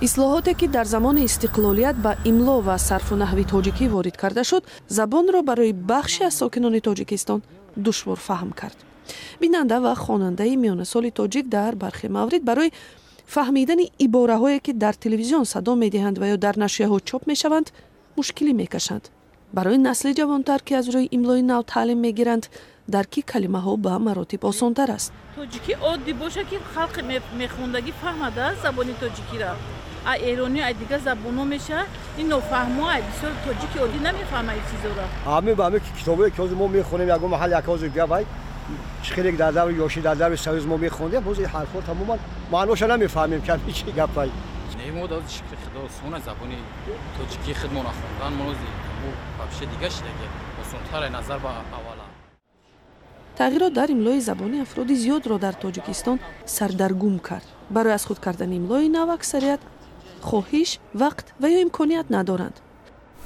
Ислоҳоте, ки дар замони истиқлолият ба имло ва сарфу наҳви тоҷикӣ ворид карда шуд, забонро барои бахше аз сокинони Тоҷикистон душворфаҳм кард. Бинанда ва хонандаи миёнасоли тоҷик дар бархе маврид барои фаҳмидани ибораҳое, ки дар телевизион садо медиҳанд ва ё дар нашрияҳо чоп мешаванд, мушкилӣ мекашанд. Барои насли ҷавонтар, ки аз рӯи имлои нав таълим мегиранд, дарки калимаҳо ба маротиб осонтар аст. Тоҷикӣ оддӣ боша, ки халқи мехондагӣ фаҳмада забони тоҷикиро. А эронӣ, а дигар забонҳо меша, ин нофаҳмо, ай бисёр тоҷики оддӣ намефаҳма ин чизоро. Ҳамин ба ҳамин китобое, ки ҳозир мо мехонем, ягон маҳал як ҳозир гапай чӣ хеле дар даври ёшӣ, дар даври Союз мо мехондем, ҳозир ҳарфҳо тамоман маъноша намефаҳмем, ки чӣ гапай. Не, мо дар шукри Худо сона забони тоҷикии худмона хондан мо вообще дига шидаги, осонтаре назар ба аввала. Тағйирот дар имлои забони афроди зиёдро дар Тоҷикистон сардаргум кард. Барои аз худ кардани имлои нав аксарият хоҳиш, вақт ва ё имконият надоранд.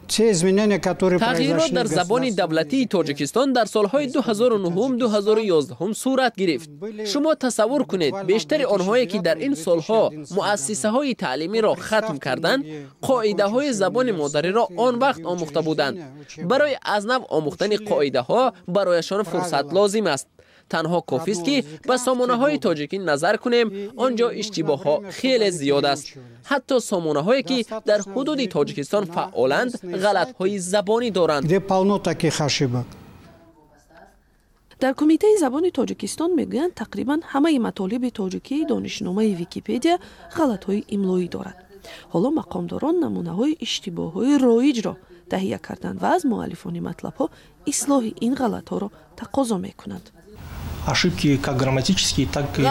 Тағйирот дар забони давлатии Тоҷикистон дар солҳои 2009-2011 сурат гирифт. Шумо тасаввур кунед, бештари онҳое, ки дар ин солҳо муассисаҳои таълимиро хатм карданд, қоидаҳои забони модариро он вақт омӯхта буданд. Барои аз нав омӯхтани қоидаҳо барояшон фурсат лозим аст. Танҳо кофист, ки ба сомонаҳои тоҷикӣ назар кунем, он ҷо иштибоҳҳо хеле зиёд аст. Ҳатто сомонаҳое, ки дар ҳудуди Тоҷикистон фаъоланд, ғалатҳои забонӣ доранд. Дар Кумитаи забони Тоҷикистон мегӯянд, тақрибан ҳамаи матолиби тоҷикии донишномаи Википедия ғалатҳои имлоӣ дорад. Ҳоло мақомдорон намунаҳои иштибоҳҳои роиҷро таҳия карданд ва аз муаллифони матлабҳо ислоҳи ин ғалатҳоро тақозо мекунанд. Ошибки как грамматические, так и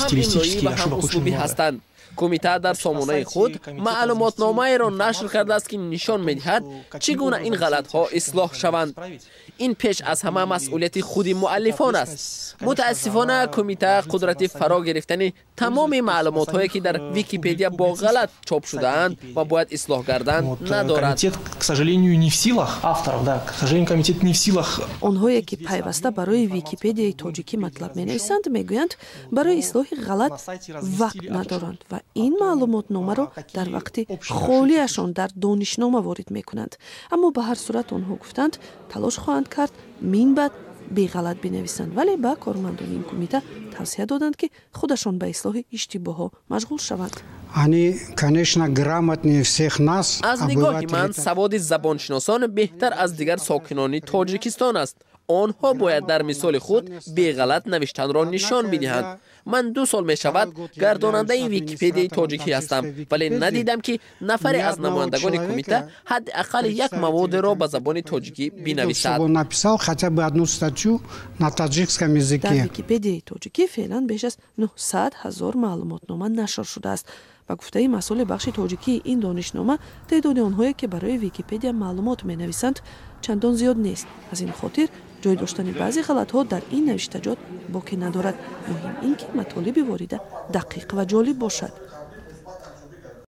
стилистические, ошибок очень много. Ҳастанд. Кумита дар сомонаи худ маълумотномаеро нашр кардааст, ки нишон медиҳад, чӣ гуна ин ғалатҳо ислоҳ шаванд. Ин пеш аз ҳама масъулияти худи муаллифон аст. Мутаассифона, кумита қудрати фаро гирифтани тамоми маълумотҳое, ки дар Википедия бо ғалат чоп шудаанд ва бояд ислоҳ гарданд, надорад. К сожалению, не в силах авторов, да, к сожалению, комитет не в силах. Онҳое, ки пайваста барои Википедияи тоҷикӣ матлаб менависанд, мегӯянд, барои ислоҳи ғалат вақт надоранд ва ин маълумотномаро дар вақти холиашон дар донишнома ворид мекунанд. Аммо ба ҳар сурат, онҳо гуфтанд, талош хоҳанд кард минбаъд беғалат бинависанд, вале ба кормандони ин кумита тавсия доданд, ки худашон ба ислоҳи иштибоҳҳо машғул шаванд. Они, конечно, грамотнее всех нас. Аз нигоҳи ман, саводи забоншиносон беҳтар аз дигар сокинони Тоҷикистон аст. Онҳо бояд дар мисоли худ беғалат навиштанро нишон бидиҳанд. Ман 2 сол мешавад, гардонандаи Википедияи тоҷикӣ ҳастам, вале надидам, ки нафаре аз намояндагони кумита ҳадди ақал як маводеро ба забони тоҷикӣ бинависад. Написал хотя бы одну статью на таджикском языке. Дар Википедияи тоҷикӣ феълан беш аз 900 ҳазор маълумотнома нашр шудааст. Ба гуфтаи масъули бахши тоҷикии ин донишнома, теъдоди онҳое, ки барои Википедия маълумот менависанд, чандон зиёд нест. Аз ин хотир ҷой доштани баъзе ғалатҳо дар ин навиштаҷот боке надорад. Муҳим ин, ки матолиби ворида дақиқ ва ҷолиб бошад.